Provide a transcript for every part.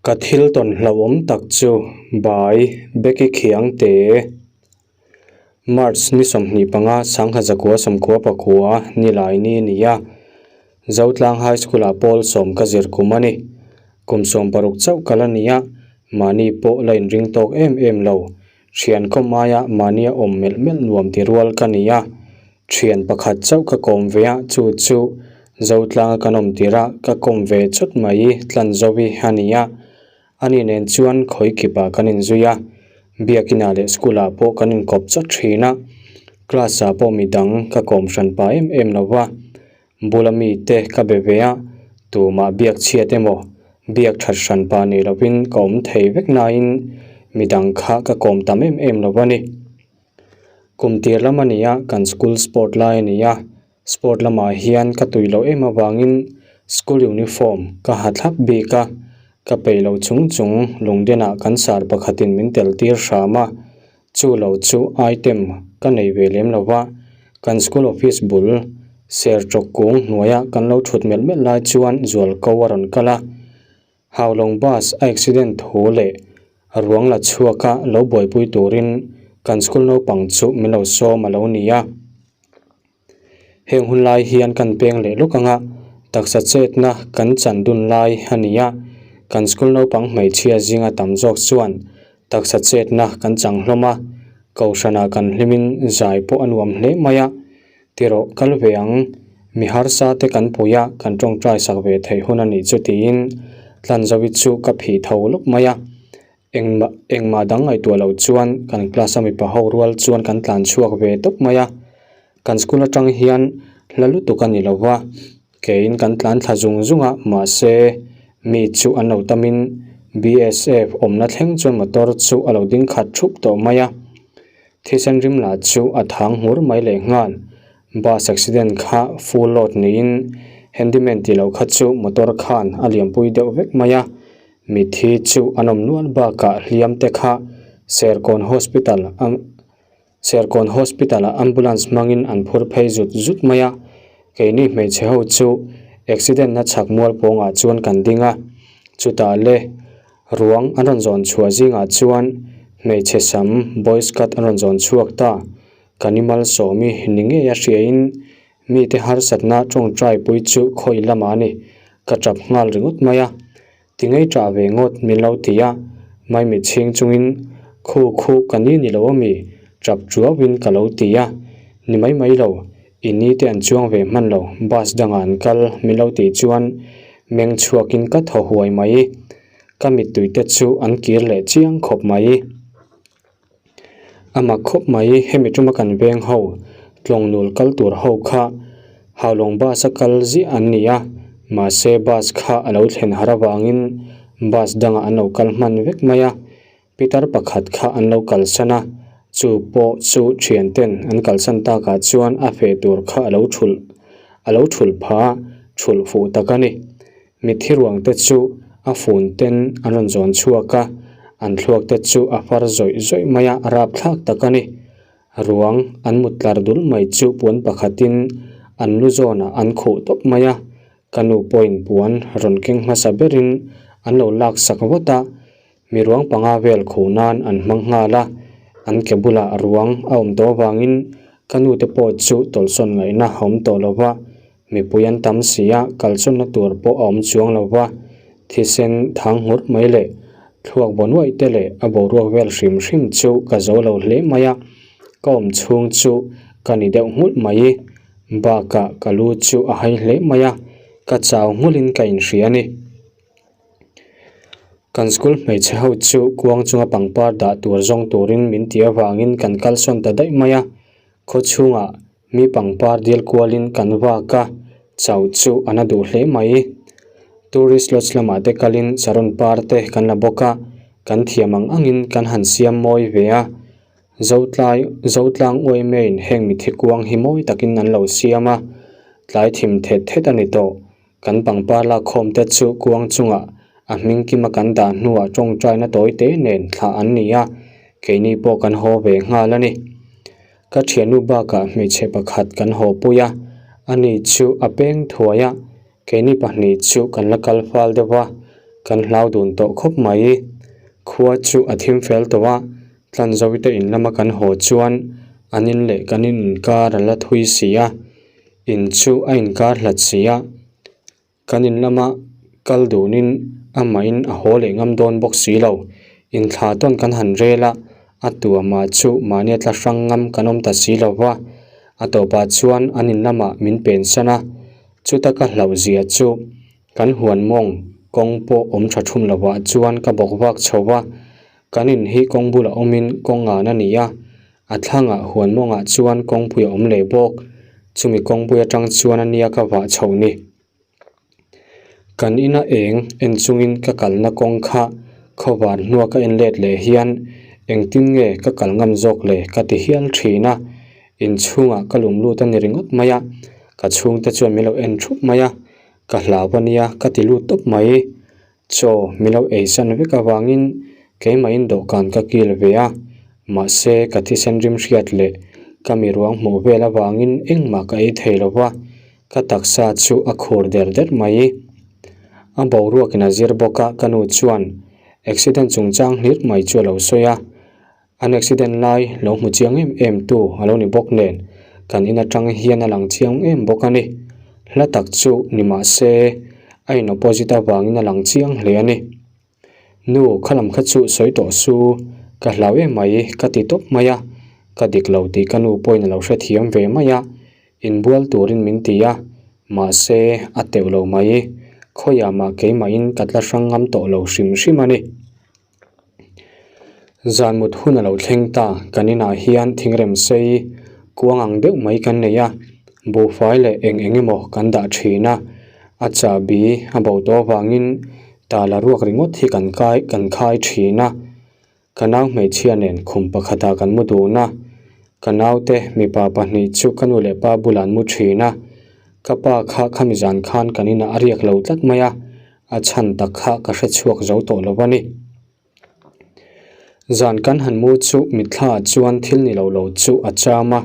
Ka thil tawn hlauhawm tak chu Bai Becky Khiangte. March ni 25 1999 nilai ni a ni a, Zotlang High School-ah pawl sawm ka zir kum a ni. Kum 60 chauh ka la ni a, mahni pawh la inring tawk em em lo. Thian kawm aia mahnia awm melh melh nuam ti rual ka ni a, thian pakhat chauh ka kawm ve a, chu chu Zotlanga kan awm tirh a, ka kawm ve chawt mai Tlanzovi a ni a. Ani nen chuan khawi kipah kan inzui a, biakinah leh school ah pawh kan inkawp chawt thin a, class ah pawh midang ka kawm hran pah em em lo va, bula mite ka be ve a, tumah biak chhiat emaw biak that hran pah nei lovin ka awm thei vek nain midang kha ka kawm tam em em lo a ni. Kum tir lam a ni a, kan school sport lai a ni a, Sport lamah hian ka tui loh em avangin school uniform ka ha thlap bik a, ka peih lo chung chung lungdenah kan sar pakhatin min tel tir hram a, chu lo chu item ka nei ve lem lo va, kan school office bul ser tawk kung hnuaia kan lo thut melh melh lai chuan zualko a rawn kal a, Haulawng bus a accident thu leh ruang la chhuaka lo buaipui turin kan school naupang chu min lo sawm a lo ni a. Heng hun lai hian kan peng leh lawk anga taksa chetna kan chan dun lai a ni a, kan school naupang hmeichhia zinga tam zawk chuan taksa chetna kan chang hlawm a, kohhranah kan hlimin zai pawh a nuam hle mai a, tirawh kal ve ang, mi harsa te kan pui a, kan tawngtai sak ve theih hun a nih chu tiin Tlanzovi chu ka phih tho lawk mai a. Engmah engmah dang ngaihtuah loh chuan kan class a mipa ho rual chuan kan tlan chhuak ve tawp mai a, kan school atang hian hla lutuk a ni lo va, keiin kan tlan thla zung zung a mahse mi chu an lo tamin BSF awmna thleng chuan motor chu a lo ding khat thup tawh mai a, thisen rim lah chu a thang hmur mai leh nghal, bus accident kha full load niin handyman tih loh kha chu motor khan a liampui deuh vek mai a. Mithi chu an awm nual bakah hliam te kha Serkawn Hospital a Serkawn Hospital ah ambulance hmangin an phur phei zut zut mai a, keini hmeichhe ho chu accident na chhak mual pawngah chuan kan ding a, chutah le ruang an rawn zawn chhuah zingah chuan hmeichhe sam boys cut an rawn zawn chhuak ta, kan i malsawmi ni ngei a hriain Mite harsatna tawngtai pui chu khawi lamah a ni, ka tap nghal ringawt mai a, ti ngei tah ve ngawt min lo ti a, maimit chhing chungin khu khu ka ni ni lo ami, tap tuauin ka lo ti a, ni mai mai lo, i ni te an chuang ve hman lo, bus dangah an kal min lo tih chuan meng chhuakin ka thaw huai mai, ka mittui te chu an kir leh chiang khawp mai. A mak khawp mai, hemi tuma kan veng ho, tlawngnul kal tur ho kha Haulawng bus a kal ziah an ni a, mahse bus kha a lo thlen har avangin bus dangah an lo kal hman vek mai a, pitar pakhat kha an lo kalsan a, chu pawh chu thian ten an kalsan takah chuan a feh tur kha a lo thulh a lo thulh pha a, thulh fuh tak a ni. Mitthi ruang te chu a fun ten an rawn zawn chhuak a, an thluak te chu a far zawih zawih mai a, rapthlak tak a ni. Ruang an mut tlar dul mai chu puan pakhatin an lu zawnah an khuh tawp mai a, ka nu pawhin puan rawn keng hmasa berin an lo lak sak vat a, mi ruang panga vel khuh nan an hmang nghal a, an ke bulah ruang a awm tawh avangin ka nu te pawh chu tawlhsawn ngaihna a awm tawh lo va, Mipui an tam si a, kalsawnna tur pawh a awm chuang lo va, thisen thang nghurh mai leh thluak baw nuaih te leh a boruak vel hrim hrim chu ka zo lo hle mai a, ka awm chhung chu ka ni deuh nghulh mai. Bakah ka lu chu a hai hle mai a, ka chau nghulhin ka inhria a ni. Kan school hmeichhe ho chu kuang chunga pangpar dah tur zawng turin min tih avangin kan kalsawn ta daih mai a, khaw chhungah Mi pangpar dil kualin kan vak a, chau chu a na duh hle mai. Tourist lodge lamah te kalin saron par te kan la bawk a, kan thiam ang angin kan han siam mawi ve a. Zotlai Zotlang uaimeiin heng mithi kuang hi mawi takin an lo siam a, tlai thim thet thet a ni tawh. Kan pangpar lakkhawm te chu kuang chungah a hming kima kan dah hnuah tawngtaina tawi te nen thlah an ni a, keini pawh kan haw ve nghal a ni. Ka thiannu bakah hmeichhe pakhat kan haw pui a, ani chu a peng thuai a, keini pahnih chu kan la kal fal deuh a. Kan hlau dun tawh khawp mai. Khua chu a thim fel tawh a, Tlanzawite in lama kan haw chuan an in leh kan in inkar a la thui si a, in chu a inkar hlat si a. Kan in lama kal dunin amahin a haw leh ngam dawn bawk si lo. Inthla tawn kan han rel a, a tuamah chu mahnia tla hrang ngam kan awm ta si lo va. A tawpah chuan an in lamah min pensan a, chuta ka hlauh zia chu Kan huan mawng kawng pawh awm tha thum lovah chuan ka bawk vak chho va, kan in hi kawng bulah awmin kawng ngan a ni a, a thlangah huan mawngah chuan kawngpui a awm leh bawk, chumi kawngpui atang chuan a nia ka vah chhoh ni. Kan ina eng en chungin ka kalna kawng kha khawvar hnua ka en let leh hian engtin nge ka kal ngam zawk le ka ti hial thin a, inchhungah ka lum lut a ni ringawt mai a, ka chhungte chuan min lo en thup mai a. Ka hlau a nia ka ti lut tawp mai. Chaw min lo ei san vek avangin keimahin dawhkan ka kil ve a, mahse ka thisen rim hriat leh ka mi ruang hmuh vel avangin engmah ka ei thei lo va, ka taksa chu a khur der der mai. A boruakin a zir bawk a ka nu chuan accident chungchang hlir mai chu a lo sawi a. An accident lai lo hmu chiang em em tu a lo ni bawk nen kan in atang hian a lang chiang em bawk a ni. Hla tak chu ni mah se a in opposite avangin a lang chiang hle a ni. Nu khalam kha chu sawi tawh su, ka hlau em mai ka ti tawp mai a, ka dik lo tih ka nu pawhin a lo hrethiam ve mai a, inbual turin min ti a, mahse a teuh lo mai, khawiah mah keimahin ka tla hrang ngam tawh lo hrim hrim a ni. Zan mut hun a lo thleng ta, kan inah hian thingrem sei kuang ang deuh mai kan nei a, buhfai leh eng eng emaw kan dah thin a, a chahbi a bo tawh avangin tala ruak ringawt hi kan kai kan khai thin a, ka nau hmeichhia nen khum pakhatah kan mu dun a, ka naute mipa pahnih chu ka nu leh pa bulah an mu thin a, ka pa kha khami zan khan kan inah a riak lo tlat mai a. A chhan tak kha ka hre chhuak zo tawh lo a ni. Zan kan han mu chu mitthla chuan thil ni lo lo chu a cham a,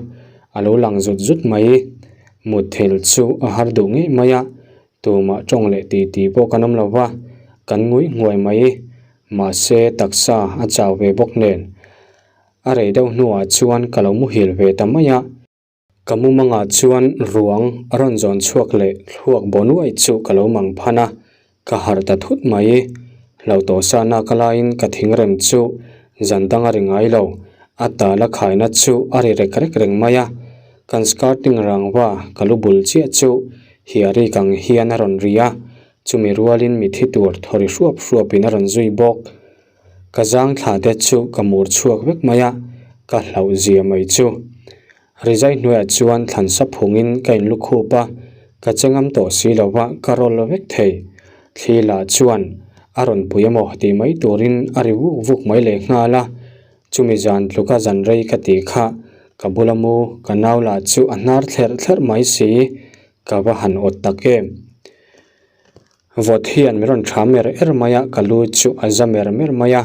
a lo lang zut zut mai. Mutthil chu a har duh ngei mai a, tumah tawng leh ti ti pawh kan awm lo va, kan ngui nghuai mai. Mahse taksa a chau ve bawk nen. A rei deuh hnuah chuan ka lo muhil ve ta mai a. Ka mumangah chuan ruang a rawn zawn chhuak leh thluak baw nuai chu ka lo mang phan a, ka harh ta thut mai. Hlo tawh sa nak a laiin ka thingrem chu zan dang a ri ngai lo, a tal a khaina chu a ri rek rek reng mai a. Kan skirting rangva ka lu bul chiah chu hiarik ang hian a rawn ri a, chumi rualin mithi tur thaw ri hruap hruapin a rawn zui bawk. Ka zang thla te chu ka mur chhuak vek mai a, ka hlauh zia mai chu. Rizai hnuaiah chuan thlan sa phungin ka in lukhup a, ka che ngam tawh si lo va ka rawl vek thei. Thli lah chuan a rawn pui emaw tih mai turin a ri vuk vuk mai leh nghal a, chumi zan tluka zan rei ka tih kha ka bula mu ka nau lah chu a hnar thlerh thlerh mai si, ka va han awt tak em. Vawt hian min rawn tha mer er mai a, ka lu chu a za mer mer mai a,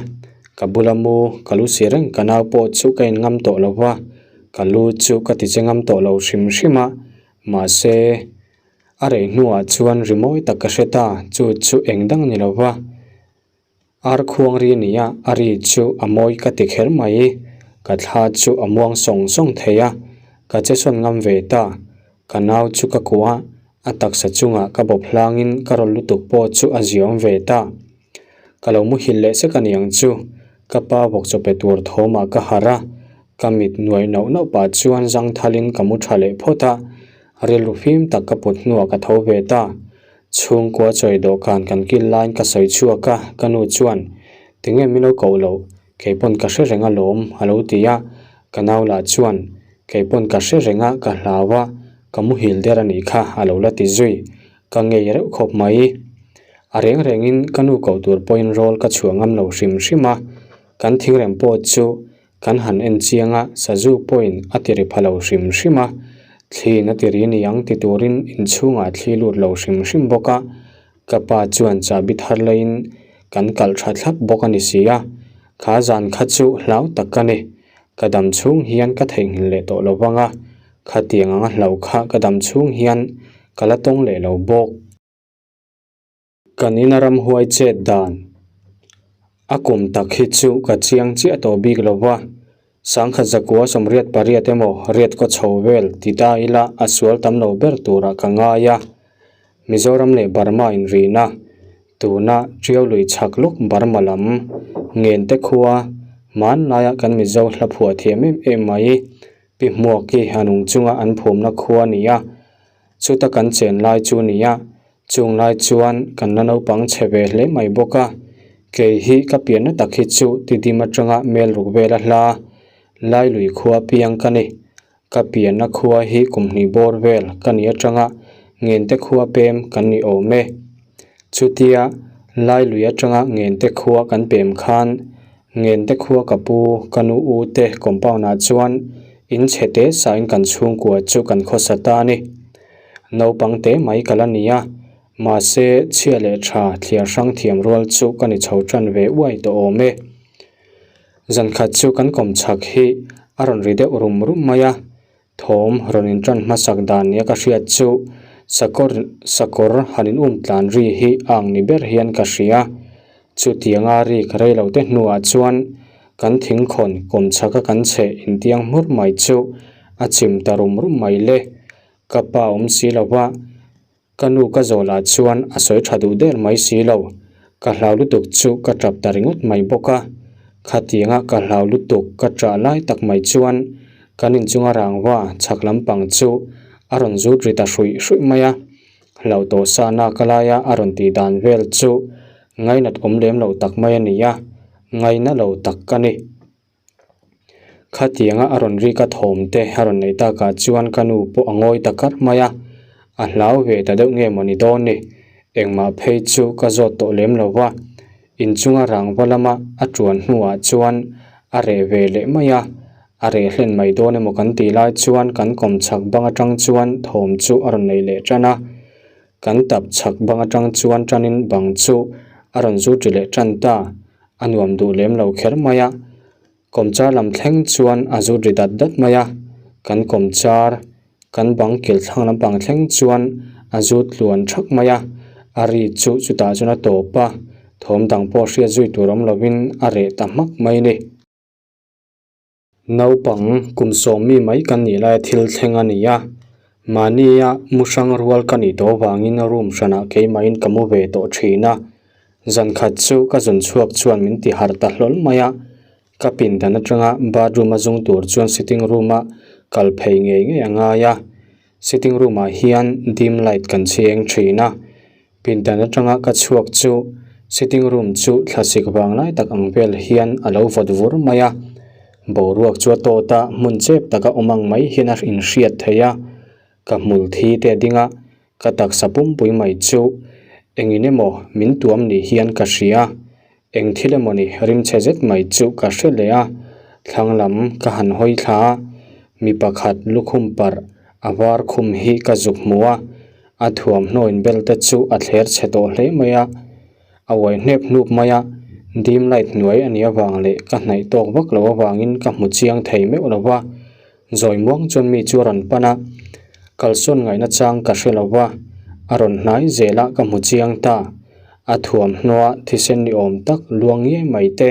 ka bula mu ka lu si reng ka nau pawh chu ka in ngam tawh lo va, ka lu chu ka ti che ngam tawh lo hrim hrim a, mahse a rei hnuah chuan rimawi tak ka hre ta, chu chu eng dang ni lo va. Ar khuang ri ni a, a ri chu a mawi ka ti kher mai. Ka thla chu a muang sawng sawng thei a, ka che sawn ngam ve ta. Ka nau chu ka kuah a, a taksa chungah ka bawp hlangin ka rawl lutuk pawh chu a ziawm ve ta. Ka lo muhil leh sek a niang chu, ka pa vawk chaw pe tur thawmah ka harh a, ka mit nuai nauh nauh pah chuan zangthalin ka mu tha leh phawt a, rilru fim tak ka put hnuah ka tho ve ta. Chhungkua chawi dawhkan kan kil laiin ka sawi chhuak a, ka nu chuan, Tinge min lo koh loh? Keipawn ka hre reng alawm, a lo ti a. Ka nau lah chuan, Keipawn ka hre reng a, ka hlau a, ka muhil der a nih kha, a lo la ti zui. Ka ngei reuh khawp mai. A reng rengin ka nu koh tur pawhin rawl ka chhuah ngam lo hrim hrim a, kan thingrem pawh chu Kan han en chiang a, sazu pawhin a ti ri pha lo hrim hrim a, thliin a ti ri ni ang ti turin inchhungah thli lut lo hrim hrim bawk a, ka pa chuan chahbi thar laiin kan kalh tha thlap bawk a ni si a, kha zan kha chu hlau tak ka ni, ka dam chhung hian ka theihnghilh leh tawh lo vang a, khatiang anga hlau kha ka dam chhung hian ka la tawng leh lo bawk. Kan ina ramhuai chet dan a kum tak hi chu ka chiang chiah tawh bik lo va, 1988 emaw riat kaw chho vel ti ta ila a sual tam lo ber turah ka ngai a. Mizoram leh Burma inrihna tuna Tiau lui chhak lawk Burma lam Ngente khua hmanlaia kan Mizo hla phuah thiam em em mai Pi Hmuaki a nung chunga an phumna khua a ni a, chuta kan chen lai chu a ni a. Chung lai chuan kan la naupang chhe ve hle mai bawk a, kei hi ka pianna tak hi chu Tidim atanga mel ruk vela hla Lailui khua piang ka ni. Ka pianna khua hi kum hnih bawr vel ka ni atanga Ngente khua pem kan ni awm e. Chutia Lailui atanga Ngente khua kan pem khan Ngente khua ka pu, ka nu u te compound ah chuan in chhe te sain kan chhungkua chu kan khawsa ta a ni. Naupang te mai ka la ni a, mahse chhia leh tha thliar hrang thiam rual chu ka ni chho tan ve uai tawh awm e. Zankhat chu kan kawm chhak hi a rawn ri deuh rum rum mai a, thawm rawn in tan hmasak dan nia ka hriat chu sakawr sakawr han in um tlan ri hi a ang ni ber hian ka hria. Chutianga ri ka rei lo te hnuah chuan kan thingkhawn kawm chhaka kan chheh intiang hmur mai chu a chim ta rum rum mai le. Ka pa awm si lo va, ka nu ka zawh lah chuan a sawi tha duh der mai si lo. Ka hlau lutuk chu ka tap ta ringawt mai bawk a. Khatianga ka hlau lutuk ka ṭah lai tak mai chuan kan inchunga rangva chhak lampang chu a rawn zut ri ta hruih hruih mai a. Hlauh tawh sa nak laia a rawn tih dan vel chu ngainat awm lem lo tak mai a ni a, ngaina lo tak ka ni. Khatianga a rawn rik a thawm te a rawn neih takah chuan ka nu pawh a ngawi ta kar mai a, a hlau ve ta deuh nge mawni dawn ni. Engmah phei chu ka zawt tawh lem lo va, inchunga rangva lama a tuan hnuah chuan a reh ve leh mai a, a reh hlen mai dawn emaw kan tih lai chuan kan kawm chhak bang atang chuan thawm chu a rawn nei leh tan a, kan tap chhak bang atang chuan tanin bang chu a rawn zut ri leh tan ta. A nuam duh lem lo kher mai a, kawmchar lam thleng chuan a zut ri dat dat mai a, kan kawmchar kan bang kil thlang lampang thleng chuan a zut tluan thak mai a, a ri chu chutah chuan a tawp a, thawm dang pawh hriat zui tur awm lovin a reh ta hmak mai a ni. Naupang kum sawm mi mai kan nih laia thil thleng a ni a, mahnia mu hrang rual ka nih tawh avangin room hranah keimahin ka mu ve tawh thin a. Zan khat chu ka zun chhuak chuan min ti harh ta hlawl mai a, ka pindan atanga bathroom a zung tur chuan sitting room a kal phei ngei ngei a ngai a, sitting room ah hian dim light kan chhi eng thin a. Pindan atanga ka chhuak chu sitting room chu thlasik vang lai tak ang vel hian a lo vawt vur mai a, boruak chu a tawt a, hmun chep taka awm ang mai hian a inhriat theih a, ka hmul thi te a ding a, ka taksa pumpui mai chu engin emaw min tuam ni hian ka hria. Eng thil emaw ni rimchhe zet mai chu ka hre leh a, thlang lam ka han hawi thla a, mi pakhat lukhum parh a var khum hi ka zuk hmu a, a thuamhnaw inbel te chu a thler chhe tawh hle mai a, a uai hnep hnup mai a, dim light hnuai a nih avang leh ka hnaih tawk vak loh avangin ka hmu chiang thei meuh lo va, Zawi muang chuan mi chu a rawn pan a, kalsawn ngaihna chang ka hre lo va, a rawn hnai zel a ka hmu chiang ta. A thuamhnaw thisen ni awm tak luang ngiai mai te,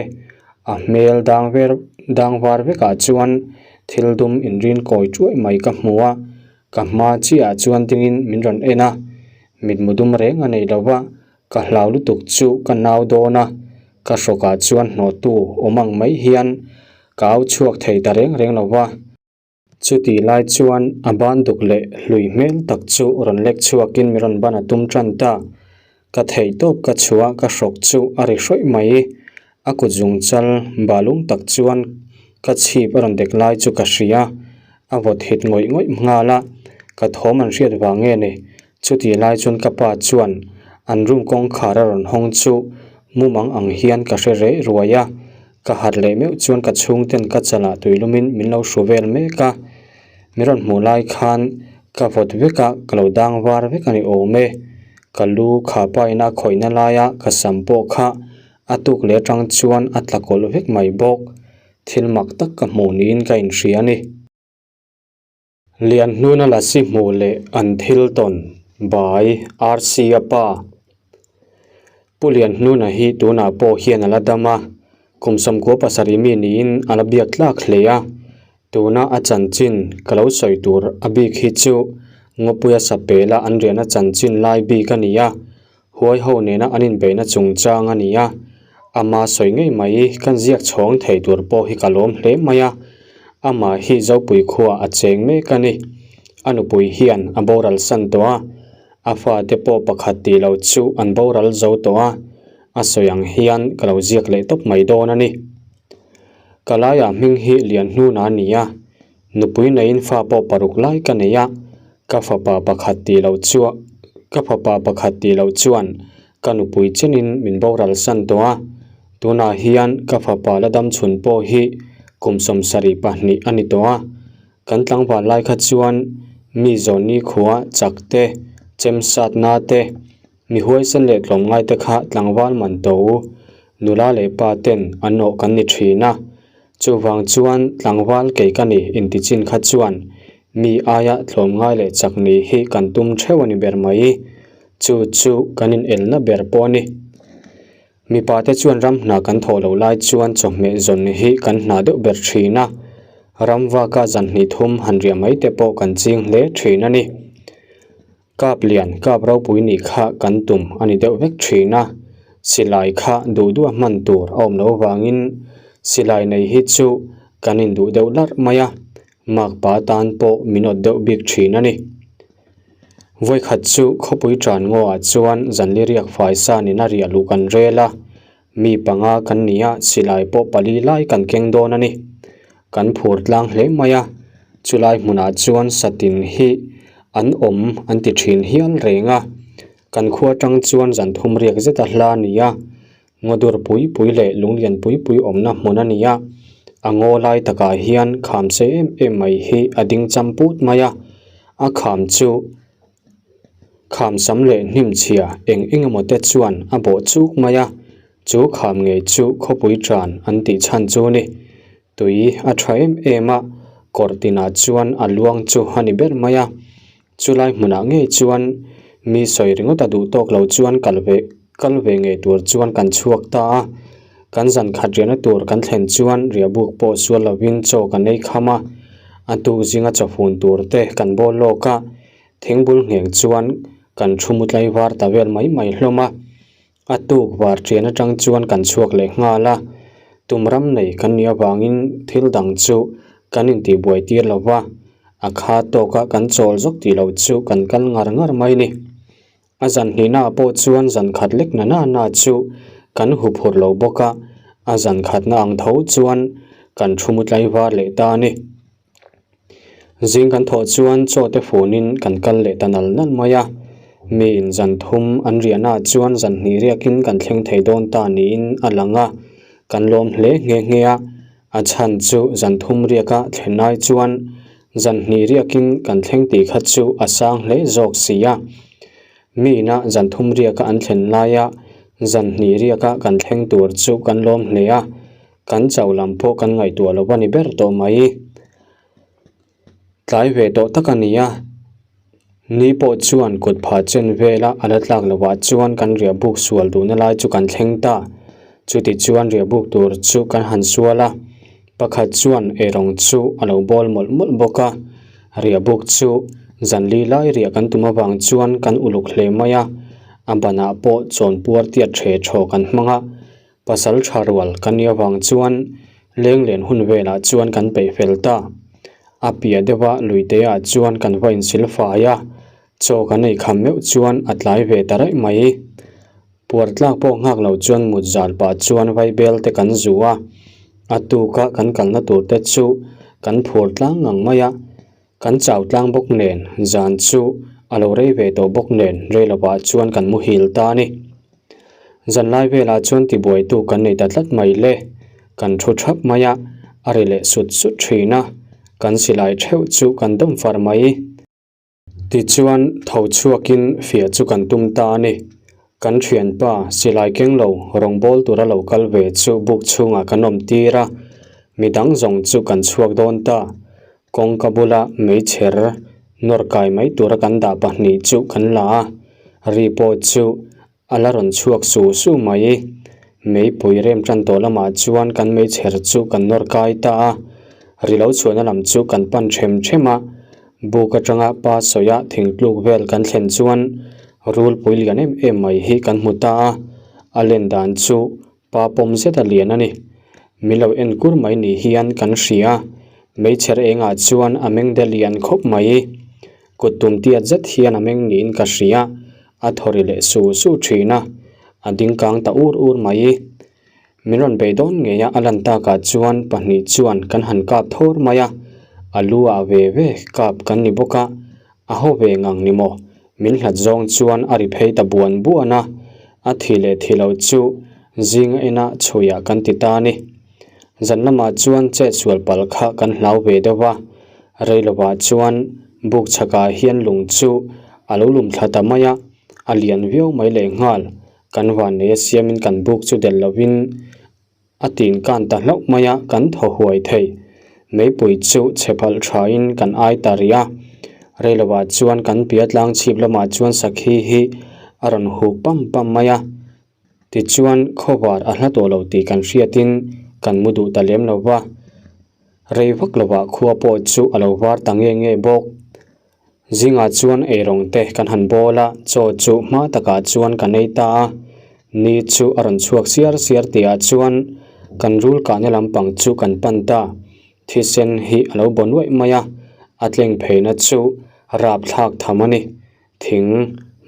a hmel dang ver dang var vekah chuan thil dum inrin kawi chuai mai ka hmu a, ka hma chiahah chuan dingin min rawn en a, mitmu dum reng a nei lo va, ka hlau lutuk chu ka nau dawn a, ka hrawkah chuan hnawhtu awm ang mai hian Ka au chhuak thei ta reng reng lo va. Chutih lai chuan a ban duk leh hlui hmel tak chu rawn lek chhuakin mi rawn ban a tum tan ta. Ka theih tawp ka chhuah ka hrawk chu a ri hrawih mai. A kut zung chal balung tak chuan ka chhip a rawn dek lai chu ka hria. A vawt hit ngawih ngawih nghal a, ka thawm an hriat vang nge ni. Chutih lai chuan ka pa chuan an room kawngkhar a rawn hawng chu mumang ang hian ka hre reh ruai a. Ka harh leh meuh chuan ka chhungten ka chalah tuilumin min lo hru vel mek a, min rawn hmuh lai khan ka vawt vek a, ka lo dang var vek a ni awm e. Ka lu kha pa ina khawihna laia ka sam pawh kha a tuk leh atang chuan a tla kawlh vek mai bawk. Thil mak tak ka hmuh niin ka inhria a ni. Lianhnuna Lasi hmuh leh an thil tawn by RC a pa. Pu Lianhnuna hi tunah pawh hian a la dam a, kum 97 mi niin a la biak tlak hle a. Tuna a chanchin ka lo sawi tur a bik hi chu Ngawpuia Sapela an riahna chanchin lai bik a ni a, huai ho nena an inbeihna chungchang a ni a. Ama sawi ngei mai kan ziak chhawng thei tur pawh hi ka lawm hle mai a, amah hi Zopui khuaah a cheng mek a ni. A nupui hian a boral san tawh a. A fate pawh pakhat tih loh chu an boral zo tawh a, a sawi ang hian ka lo ziak leh tawp mai dawn a ni. Ka laiah hming hi Lianhnuna a ni a, nupui neiin fa pawh paruk lai ka nei a, ka fapa pakhat tih loh chu ka fapa pakhat tih loh chuan ka nupui chenin min boral san tawh a, tunah hian ka fapa la dam chhun pawh hi kum 72 a ni tawh a. Kan tlangval lai kha chuan mi zawnni khua chak te, chem satna te, mi huaisen leh tlawmngai te kha tlangval man to u, nula leh pa ten an awh kan ni thin a. Chuvang chuan tlangval kei ka ni inti chin kha chuan mi aia tlawmngai leh chak ni hi kan tum theuh a ni ber mai. Chu chu kan inelna ber pawh a ni. Mipa te chuan ram hna kan thawh loh lai chuan chawhmeh zawn hi kan hna deuh ber thin a, ram vaka zan hnih thum han riah mai te pawh kan ching hle thin a ni. Kap lian, kap ropui nih kha kan tum a ni deuh vek thin a, silai kha duh duh a hman tur a awm loh vangin silai nei hi chu kan induh deuh larh mai a, makpa tan pawh min awt deuh bik thin a ni. Vawikhat chu khawpui tan ngawah chuan zanli riak fai sanin a riah luh kan rel a, mi panga kan ni a, silai pawh pali lai kan keng dawn a ni. Kan phur tlang hle mai a, chulai hmunah chuan satin hi an awm an ti thin hial reng a, kan khua tang chuan zan thum riak zet a hla a ni a, Ngaw dur pui pui leh lunglian pui pui awmna hmun a ni a, a ngaw lai takah hian kham sei em em mai hi a ding cham put mai a, a kham chu kham sam leh hnim chhia eng eng emaw te chuan a bawh chuk mai a, chu kham ngei chu khawpui tan an tih chhan chu a ni. Tui a tha em em a, kawr tinah chuan a luang chu a ni ber mai a. Chulai hmunah ngei chuan mi sawi ringawt a duh tawk lo chuan kal ve kal ve ngei tur chuan kan chhuak ta a. Kan zan khat riahna tur kan thlen chuan riahbuk pawh sual lovin chaw kan ei kham a, a tuk zinga chawfun tur te kan bawl lawk a, thingbul ngheng chuan kan thu mu tlaivar ta vel mai mai hlawm a. A tuk var ṭian aṭang chuan kan chhuak leh nghal a, tum ram nei kan nih avangin thil dang chu kan intihbuai tir lo va, a kha tawka kan chawl zawk tih loh chu kan kal ngar ngar mai ni. A zan hnihnaah pawh chuan zan khat lek na na na chu kan huphurh lo bawk a, a zan khatna ang tho chuan kan thu mu tlaivar leh ta a ni. Zing kan thawh chuan chaw te funin kan kal leh ta nal nal mai a, miin zan thum an riahnaah chuan zan hnih riakin kan thleng thei dawn ta niin a lang a, kan lawm hle nghe nghe a, a chhan chu zan thum riaka thlen lai chuan zan hnih riakin kan thleng tih kha chu a sang hle zawk si a. Miina zan thum riaka an thlen laia zan hnih riaka kan thleng tur chu kan lawm hle a. Kan chauh lam pawh kan ngaihtuah lo a ni ber tawh mai. Tlai ve tawh tak a ni a, ni pawh chuan kut phah chen vela a la tlak lovah chuan kan riahbuk sual duhna lai chu kan thleng ta. Chuti chuan riahbuk tur chu kan han sual a, pakhat chuan eirawng chu a lo bawl mawlh mawlh bawk a. Riahbuk chu zanli lai riah kan tum avang chuan kan uluk hle mai a, a banah pawh chawnpuar tiat ṭhe ṭhaw kan hmang a. Pasal tha rual kan nih avang chuan lenglen hun velah chuan kan peih fel ta. A piah deuha luiteah chuan kan va insil fai a, chaw kan ei kham meuh chuan a tlai ve ta raih mai. Puar tlak pawh nghak lo chuan mut zal pah chuan vaibel te kan zu a, a tuka kan kalna tur te chu kan phur tlang ngang mai a. Kan chau tlang bawk nen zan chu a lo rei ve tawh bawk nen rei lovah chuan kan muhil ta a ni. Zan lai velah chuan tibuaitu kan nei ta tlat mai le. Kan thu thap mai a, a ri leh sut sut thin a, kan silai theuh chu kan dawm far mai. Tichuan tho chhuakin fiah chu kan tum ta a ni. Kan thianpa silai keng lo rawngbâwl tura lo kal ve chu buk chhungah kan awm tir a, midang zawng chu kan chhuak dawn ta. Kawngka bula meichher nawr kai mai tura kan dah pahnih chu kan la a, ri pawh chu. A la rawn chhuak su su mai. Meipui rem tan tawh lamah chuan kan meichher chu kan nawr kai ta a, ri lo chhuahna lam chu kan pan them them a. Buk atanga pa sawia thingtluk vel kan thlen chuan rulpui lian em em mai hi kan hmu ta a, a len dan chu pa pawm zet a lian a ni. Min lo en kur mai ni hian kan hria, meichher engah chuan a meng de lian khawp mai. Kut tum tiat zet hian a meng niin ka hria, a thaw ri leh su su thin a, a ding kang ta ur ur mai. Min rawn bei dawn ngei a, a lan takah chuan pahnih chuan kan han kap thawr mai a, a lu ah ve ve kap kan ni bawk a, a haw ve ngang ni maw? Min hlat zawng chuan a ri phei ta buan buan a, a thi leh thi lo chu zinga ena chhuiah kan ti ta a ni. Zan lamah chuan chet sual palh kha kan hlau ve deuh va, rei lovah chuan buk chhakah hian lung chu a lo lum thla ta mai a, a lian viau mai lehnghal. Kan vannei a siamin kan buk chu delh lovin a tin kan ta hlauh mai a, kan thaw huai thei. Meipui chu chhe phalh thain kan ai ta rih a, rei lovah chuan kan pia tlang chhip lamah chuan sakhi hi a rawn huk pam pam mai a. Tichuan khawvar a hla tawh lo tih kan hriatin kan mu duh ta lem lo va, rei vak lovah khua pawh chu a lo var ta nge nge bawk. Zingah chuan eirawng te kan han bawl a, chaw chu hma takah chuan kan ei ta a. Ni chu a rawn chhuak siar siar tihah chuan kan rul kahna lampang chu kan pan ta. Thisen hi a lo baw nuaih mai a, a tleng pheina chu rapthlak tham a ni. Thing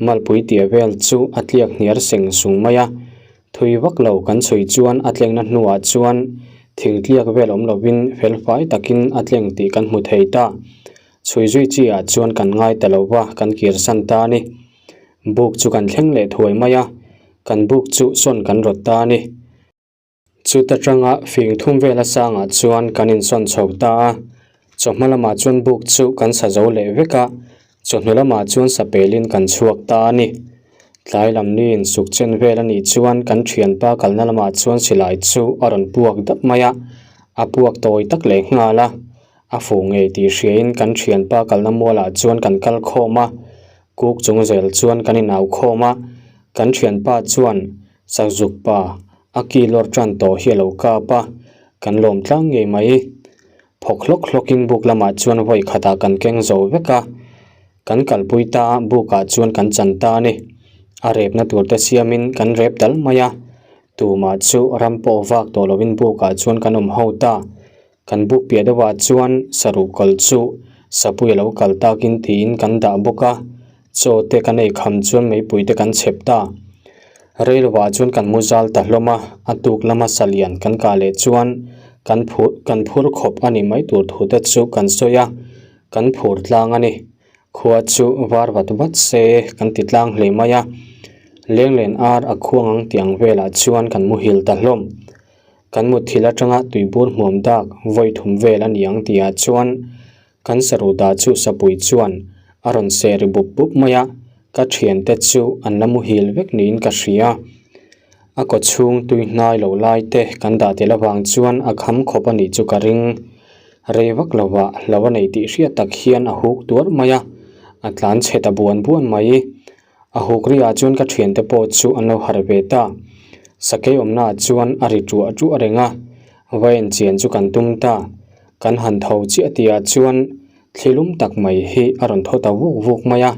malpui tia vel chu a tliak hniar seng sung mai a, thui vak lo kan chhui chuan a tlengna hnuah chuan thing tliak vel awm lovin felfai takin a tleng tih kan hmu thei ta. Chhui zui chi ah chuan kan ngai ta lo va, kan kir san ta a ni. Buk chu kan thleng leh thuai mai a, kan buk chu sawn kan rawt ta a ni. Chuta tanga fing thum vela sangah chuan kan insawn chho ta a, chawhma lamah chuan buk chu kan sa zo leh vek a, chawhnu lamah chuan sa pelin kan chhuak ta a ni. Tlai lam ni insuk chen vel a nih chuan kan thianpa kalna lamah chuan silai chu a rawn puak dap mai a, a puak tawi tak leh nghal a. A fuh ngei tih hriain kan thianpa kalna mualah chuan kan kal khawm a, kuk chung zel chuan kan inau khawm a, kan thianpa chuan Sakzuk pa a ki lawr tan tawh hi a lo kap a, kan lawm tlang ngei mai. Phawk hlawk hlawkin buk lamah chuan vawi khatah kan keng zo vek a, kan kalpui ta a bukah chuan kan chan ta a ni. A repna tur te siamin kan rep dal mai a, tumah chu ram pawh vak tawh lovin bukah chuan kan awm ho ta. Kan buk piah deuhah chuan saruh kal chu sapui a lo kal takin tiin kan dah bawk a, chaw te kan ei kham chuan meipui te kan chhep ta. Reilovah chuan kan mu zal ta hlawm a, a tuk lama sa lian kan kah leh chuan kan phur kan phur khawp a ni mai tur thu te chu kan sawi a, kan phur tlang a ni. Khua chu var vat vat se kan ti tlang hle mai a, lenglen ar a khuang ang tih ang velah chuan kan muhil ta hlawm. Kan mutthil atanga tuibur hmuam dak vawi thum vel a ni ang tihah chuan kan saruh dah chu sapui chuan a rawn seh ri bup bup mai a, ka thiante chu an la muhil vek niin ka hria. A kaw chhung tui hnai lo lai te kan dah tel avang chuan a kham khawp a nih chu ka ring. Rei vak lovah hlo a nei tih hriat tak hian a huk tuar mai a, a tlan chhe ta buan buan mai. A huk riah chuan ka thiante pawh chu an lo harh ve ta. Sakei awmnaah chuan a ri ṭuah ṭuah reng a, va en chian chu kan tum ta. Kan han tho chiah tihah chuan thli lum tak mai hi a rawn thaw ta vuk vuk mai a,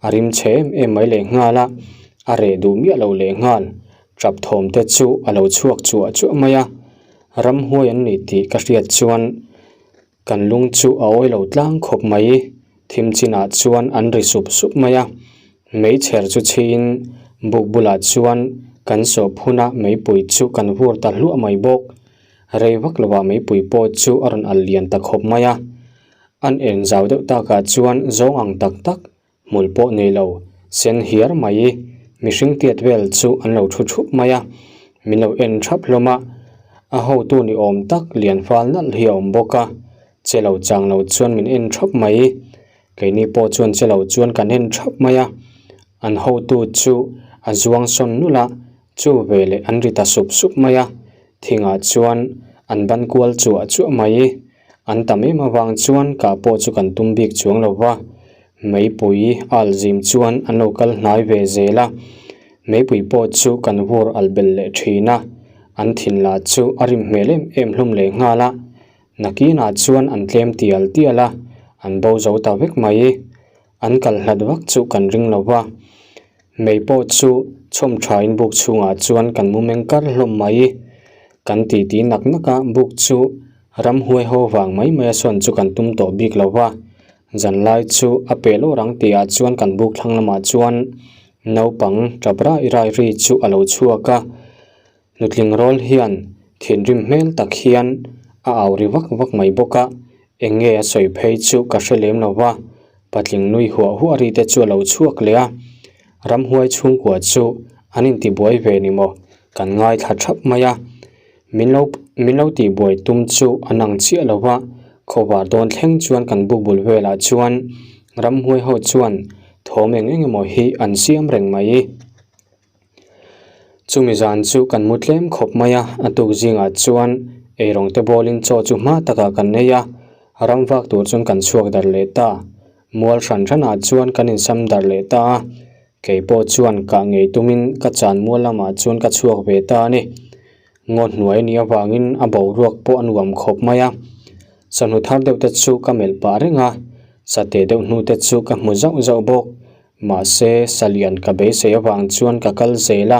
a rim chhe em em mai lehnghal a, a reh duh miah lo lehnghal. Ṭap thawm te chu a lo chhuak chuah chuah mai a, ramhuai an ni tih ka hriat chuan Kan lung chu a awi lo tlang khawp mai. Thim chinah chuan an ri sup sup mai a. Meichher chu chhiin buk bulah chuan kan sawh phun a, meipui chu kan vur ta hluah mai bawk. Rei vak lovah meipui pawh chu a rawn al lian ta khawp mai a. An en zau deuh takah chuan zawng ang tak tak Hmul pawh nei lo, sen hiar mai. Mihring tiat vel chu an lo thu thup mai a, min lo en thap hlawm a. A hotu ni awm tak lian fal nalh hi a awm bawk a, che lo chang lo chuan min en thap mai. Keini pawh chuan che lo chuan kan en thap mai a. An hotu chu a zuang sawn nulh a, chu veleh an ri ta sup sup mai a. Thingah chuan an ban kual chuah chuah mai. An tam em avang chuan kah pawh chu kan tum bik chuang lo va. Meipui al zim chuan an lo kal hnai ve zel a. Meipui pawh chu kan vur alh belh leh thin a, an thin lah chu a rim hmel em em hlawm leh nghal a. Nakinah chuan an tlem tial tial a, an bo zo ta vek mai. An kal hlat vak chu kan ring lo va. Mei pawh chu chhawm thain buk chhungah chuan kan mu meng kar hlawm mai. Kan titi nak nak a, buk chu ramhuai ho vang mai mai a sawn chu kan tum tawh bik lo va. Zanlai chu a peh lawr ang tihah chuan kan buk thlang lamah chuan naupang tap rai rai ri chu a lo chhuak a. Nutling rawl hian thinrim hmel tak hian a au ri vak vak mai bawk a, eng nge a sawi phei chu ka hre lem lo va, patling nui huah huah ri te chu a lo chhuak leh a, ramhuai chhungkua chu an intibuai ve ni maw kan ngaithla thap mai a, min lo min lo tihbuai tum chu an ang chiah lo va, khawvar dawn thleng chuan kan buk bul velah chuan ramhuai ho chuan thawm eng eng emaw hi an siam reng mai. Chumi zan chu kan mu tlem khawp mai a, a tuk zingah chuan eirawng te bawlin chaw chu hma takah kan nei a, ram vak tur chuan kan chhuak darh leh ta. Mual hran hranah chuan kan insam darh leh ta a, kei pawh chuan kah ngei tumin ka chan mual lamah chuan ka chhuak ve ta a ni. Ngaw hnuai a nih avangin a boruak pawh a nuam khawp mai a, sahnu thar deuh te chu ka melh pah reng a, sateh deuh hnu te chu ka hmu zauh zauh bawk. Mahse, Salian ka beisei avang chuan ka kal zel a,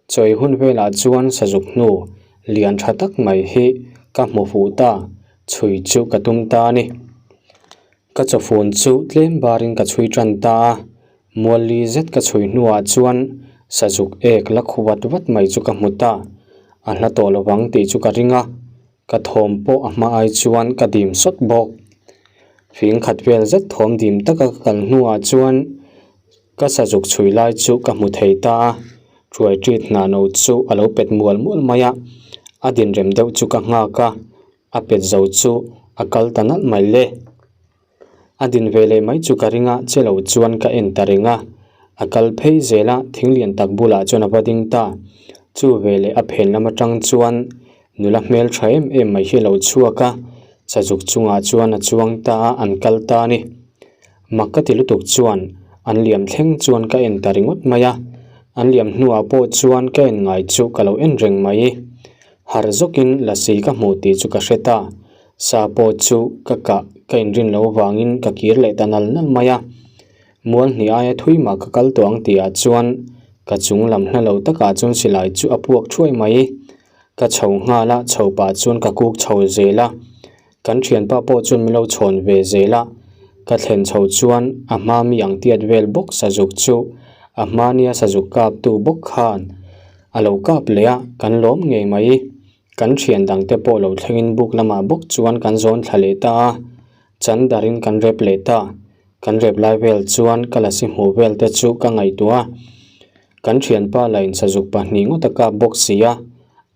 chawi hun velah chuan sazuk hnu lian tha tak mai hi ka hmu fuh ta, chhui chu ka tum ta a ni. Ka chawfun chu tlem barin ka chhui tan ta a, mualli zet ka chhui hnuah chuan sazuk ek la khu vat vat mai chu ka hmu ta, a hla tawh lovang tih chu ka ring a. Ka thawm pawh a hma ai chuan ka dim sawt bawk. Fing khat vel zet thawm dim taka ka kal hnuah chuan ka sazuk chhui lai chu ka hmu thei ta a, Thuai ṭit hna no chu a lo pet mual mual mai a, a dinrem deuh chu ka nghak a, a pet zo chu a kal ta nalh mai le. A din ve leh mai chu ka ring a, che lo chuan ka en ta reng a. A kal phei zel a, thing lian tak bulah chuan a va ding ta. Chu ve leh a phen lam atang chuan nula hmel tha em em mai hi a lo chhuak a, sazuk chungah chuan a chuang ta a, an kal ta a ni. Mak ka ti lutuk chuan an liam thleng chuan ka en ta ringawt mai a, an liam hnuah pawh chuan ka en ngai chu ka lo en reng mai. Harh zawkin lasi ka hmuh tih chu ka hre ta. Sa pawh chu ka kah ka inrin loh avangin ka kir leh ta nal nal mai a. Mual hnih aia thui mah ka kal tawh ang tihah chuan ka chung lam hla lo takah chuan silai chu a puak thuai mai. Ka chho nghal a, chho pah chuan ka kuk chho zel a. Kan thianpa pawh chuan min lo chhawn ve zel a. Ka thlen chho chuan a hma mi ang tiat vel bawk sazuk chu a hma nia sazuk kaptu bawk khan a lo kap leh a, kan lawm ngei mai. Kan thian dangte pawh lo thlengin buk lamah bawk chuan kan zawn thla leh ta a, chan darin kan rep leh ta. Kan rep lai vel chuan ka lasi hmuh vel te chu ka ngaihtuah a, kan thianpa la insazuk pahnih ngawt a kap bawk si a,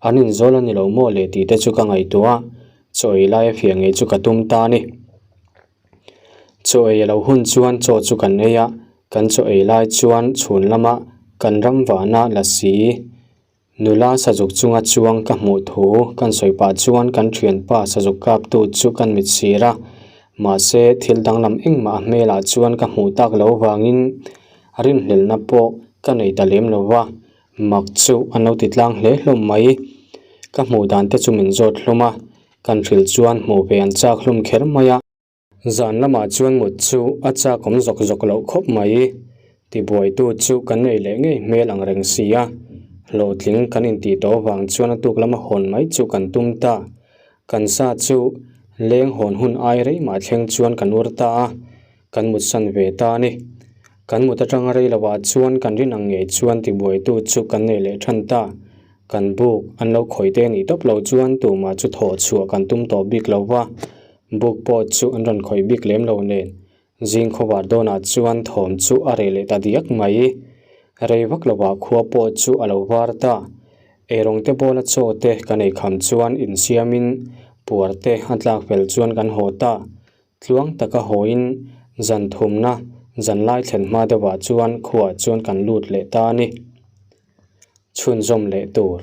an inzawl a ni lo maw le tih te chu ka ngaihtuah a, chaw ei lai a fiah ngei chu ka tum ta a ni. Chaw ei a lo hun chuan chaw chu kan ei a, kan chaw ei lai chuan chhun lama kan ram vahna lasi Nula sazuk chunga chuang ka hmuh thu kan sawi pah chuan kan thianpa sazuk kaptu chu kan mit sir a, mahse thil danglam engmah a hmelah chuan ka hmuh tak lo vangin rinhlelhna pawh ka nei ta lem lo va, mak chu an lo ti tlang hle hlawm mai. Ka hmuh dan te chu min zawt hlawm a, kan hrilh chuan hmuh ve an chak hlawm kher mai a. Zan lamah chuan mut chu a chak awm zawk zawk loh khawp mai. Tibuaitu chu kan nei leh ngei hmel ang reng si a, hlawhtling kan intih tawh avang chuan a tuk lama hawn mai chu kan tum ta. Kan sa chu leng hawn hun ai rei mah thleng chuan kan ur ta a, kan mutsan ve ta a ni. Kan mut atanga rei lovah chuan kan rin ang ngei chuan tibuaitu chu kan nei leh than ta. Kan buk an lo khawih te nih tawp loh chuan tumah chu thawh chhuah kan tum tawh bik lo va. Buk pawh chu an rawn khawih bik lem lo nen, zing khawvar dawnah chuan thawm chu a reh leh ta diak mai. Rei vak lovah khua pawh chu a lo var ta. Eirawng te bawla chaw te kan ei kham chuan insiamin puar te a tlak fel chuan kan haw ta. Tluang taka hawiin zan thumna zan lai thlen hma deuhah chuan khuaah chuan kan lut leh ta a ni. Chhunzawm leh tur.